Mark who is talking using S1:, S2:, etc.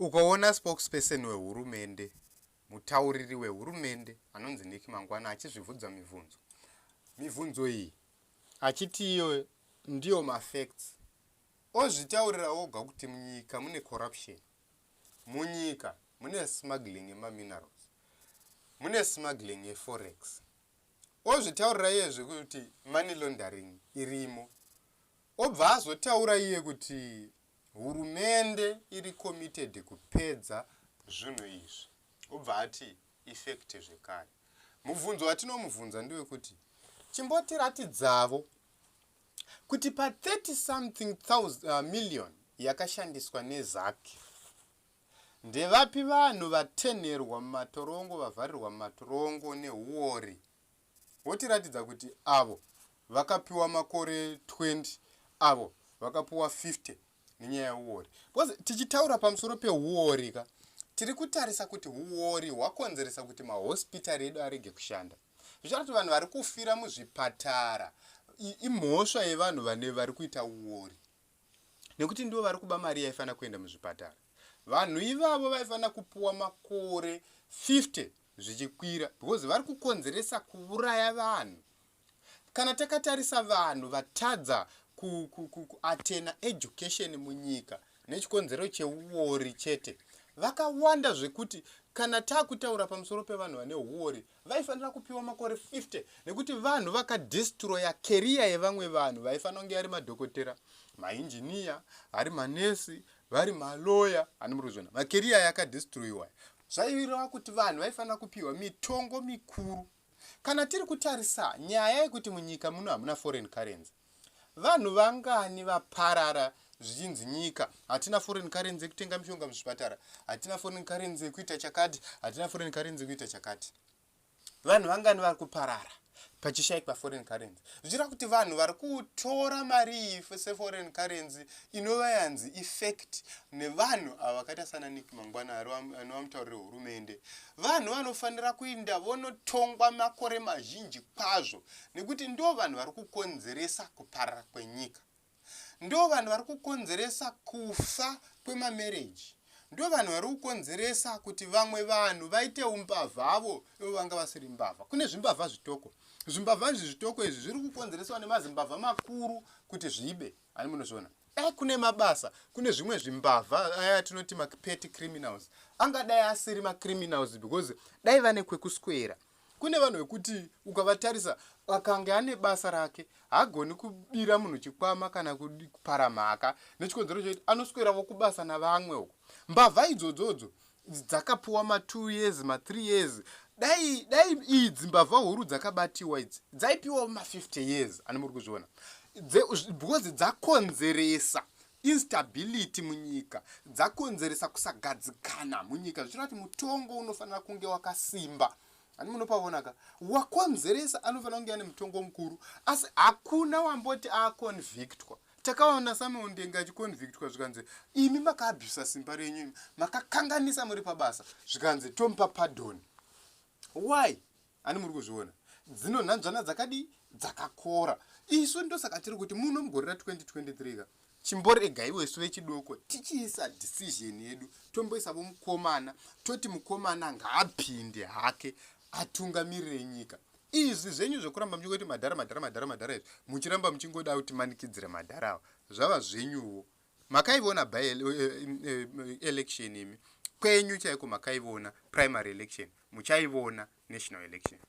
S1: Ukaona spokesperson wehurumende, mutauriri wehurumende anonzi Nick Mangwana achizvibvunza mibvunzo, mibvunzo iyi achiti iyo ndiyo mafacts, ozvitaurira oga kuti munyika mune corruption, munyika mune smuggling yemaminerals, mune smuggling yeforex, ozvitaurira iye zvekuti money laundering irimo, obva azotaura iye kuti hurumende iri committed kupedza zvinhu izvi, obva ati ifact zvekare. Mubvunzo watinomubvunza ndewekuti chimbotiratidzavo kuti pa 30 something thousand, million yakashandiswa neZACC, ndevapi vanhu vatenherwa mumatorongo, vavharirwa mumatorongo neuori? Wotiratidza kuti avo vakapiwa makore 20, avo vakapiwa 50 nenyaya yeuori. Because tichitaura pamusoro peuori ka, tiri kutarisa kuti uori hwakonzeresa kuti mahospitari edu arege kushanda, zvichara kuti vanhu vari kufira muzvipatara imhosva yevanhu vane vari kuita uori, nekuti ndivo vari kuba mari yaifanira kuenda muzvipatara. Vanhu ivavo vaifanira kupuwa makore 50 zvichikwira, because vari kukonzeresa kuuraya vanhu. Kana takatarisa vanhu vatadza kuatena education munyika nechikonzero cheuori chete vakawanda, zvekuti kana taakutaura pamusoro pevanhu vane uori, vaifanira kupiwa makore 50, nekuti vanhu vakadestroya career yevamwe vanhu vaifanira kunge ari madhokotera, mainjiniya, ari manesi, vari maloya. Ani muri kuzviona macareer yakadestroyiwa? Zvaireva kuti vanhu vaifanira kupiwa mitongo mikuru. Kana tiri kutarisa nyaya yekuti munyika muno hamuna foreign currency, vanhu vangani vaparara zvichinzi nyika hatina foreign currency yekutenga mishonga muzvipatara, hatina foreign currency yekuita chakati, hatina foreign currency yekuita chakati? Vanhu vangani vari kuparara pachishayikwa foreign currency, zvichireva kuti vanhu vari kutora mari iyi seforeign currency inova yanzi ifact nevanhu ava vakaita sana Nick Mangwana anova mutauriri wehurumende? Vanhu vanofanira kuinda vonotongwa makore mazhinji kwazvo, nekuti ndo vanhu vari kukonzeresa kuparara kwenyika, ndo vanhu vari kukonzeresa kufa kwemamarriage, ndo vanhu vari kukonzeresa kuti vamwe vanhu vaite umbavhavo ivo vanga vasiri mbavha. Kune zvimbavha zvitoko. Zvimbavha izvi zvitoko izvi zviri kukonzereswa nemazimbavha makuru kuti zvibe. Ani munozviona? Dai kune mabasa, kune zvimwe zvimbavha aya tinoti mapetty criminals angadai asiri macriminals, because dai vane kwekuswera. Kune vanhu vekuti ukavatarisa, akange ane basa rake haagoni kubira munhu chikwama kana kupara mhaka, nechikonzero chekuti anosweravo kubasa navamwe uko. Mbavha idzodzodzo dzakapiwa ma2 years, ma3 years. Dai idzi mbavha huru dzakabatiwa idzi dzaipiwawo ma50 years. Ani muri kuzviona? Because dzakonzeresa instability munyika, dzakonzeresa kusagadzikana munyika, zvichireva kuti mutongo unofanira kunge wakasimba. Ani munopaonaka? Wakonzeresa anofanira kunge ane mutongo mukuru, asi hakuna wamboti aconvictwa. Takaona Samuel Ndenga achiconvictwa, zvikanzi imi makaabvisa simba renyu, imi makakanganisa muri pabasa, zvikanzi tomupa pardon. Why? Ani muri kuzviona? Dzino nhanzvana dzakadii dzakakora. Isu ndosaka tiri kuti muno mugore ra2023 ka, chimboregaiwo isu vechidoko tichiisa decision yedu, tomboisavo mukomana, toti mukomana ngaapinde hake atungamirire nyika. Izvi zvenyu zvekuramba muchingoti madhara, madhara, madhara, madhara izvi, muchiramba muchingoda kuti manikidzire madhara ava, zvava zvenyuwo. Makaivona by election imi kwenyu chaiko, makaivona primary election, muchaivona national election.